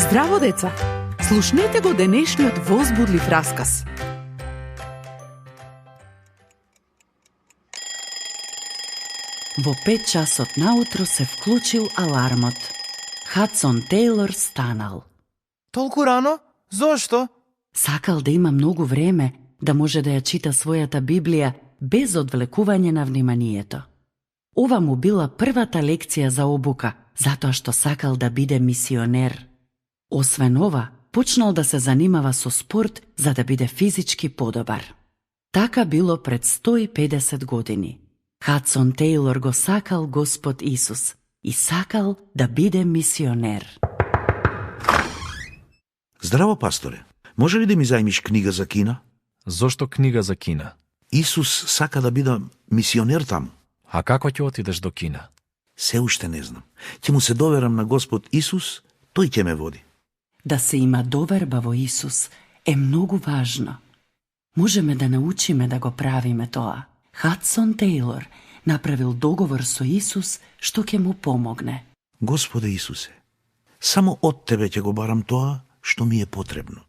Здраво, деца! Слушнете го денешниот возбудлив расказ. Во 5 часот наутро се вклучил алармот. Хадсон Тейлор станал. Толку рано? Зошто? Сакал да има многу време да може да ја чита својата Библија без одвлекување на вниманието. Ова му била првата лекција за обука, затоа што сакал да биде мисионер. Освен ова, почнал да се занимава со спорт за да биде физички подобар. Така било пред 150 години. Хадсон Тейлор го сакал Господ Исус и сакал да биде мисионер. Здраво, пасторе. Може ли да ми зајмиш книга за Кина? Зошто книга за Кина? Исус сака да биде мисионер таму. А како ќе отидеш до Кина? Се уште не знам. Ќе му се доверам на Господ Исус, тој ќе ме води. Да се има доверба во Исус е многу важно. Можеме да научиме да го правиме тоа. Хадсон Тейлор направил договор со Исус што ќе му помогне. Господе Исусе, само од Тебе ќе го барам тоа што ми е потребно.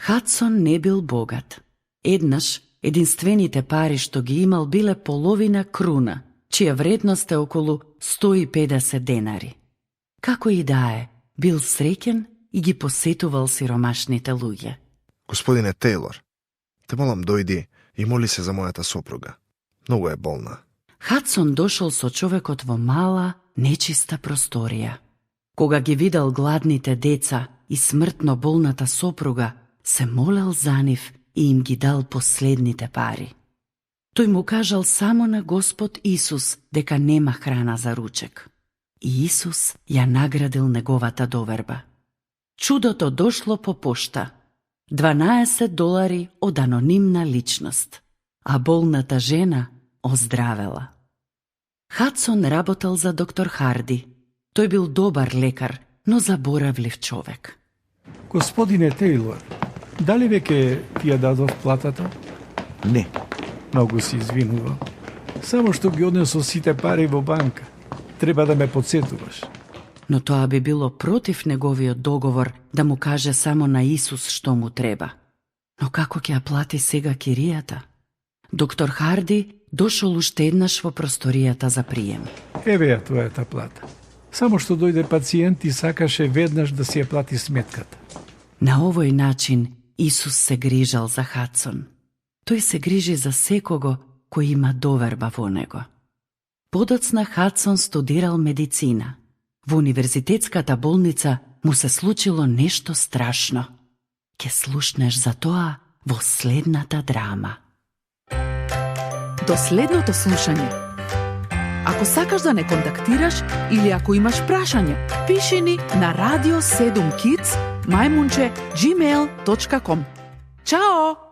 Хадсон не бил богат. Еднаш, единствените пари што ги имал биле половина круна, чија вредност е околу 150 денари. Како и да е, бил среќен и ги посетувал сиромашните луѓе. Господине Тейлор, те молам дојди и моли се за мојата сопруга. Многу е болна. Хадсон дошол со човекот во мала, нечиста просторија. Кога ги видел гладните деца и смртно болната сопруга, се молел за нив и им ги дал последните пари. Тој му кажал само на Господ Исус дека нема храна за ручек. И Исус ја наградил неговата доверба. Чудото дошло по пошта. $12 од анонимна личност, а болната жена оздравела. Хадсон работел за доктор Харди. Тој бил добар лекар, но заборавлив човек. Господине Тейлор, дали веќе ти ја дадов платата? Не, Многу се извинувам. Само што ги однесов сите пари во банка. Треба да ме подсетуваш. Но тоа би било против неговиот договор да му каже само на Исус што му треба. Но како ќе ја плати сега киријата? Доктор Харди дошол уште еднаш во просторијата за прием. Еве ја твојата плата. Само што дојде пациент и сакаше веднаш да си ја плати сметката. На овој начин Исус се грижал за Хадсон. Тој се грижи за секого кој има доверба во него. Подоцна Хадсон студирал медицина. Во универзитетската болница му се случило нешто страшно. Ке слушнеш за тоа во следната драма. До следното слушање. Ако сакаш да не контактираш или ако имаш прашање, пиши ни на radio7kids@gmail.com. Чао!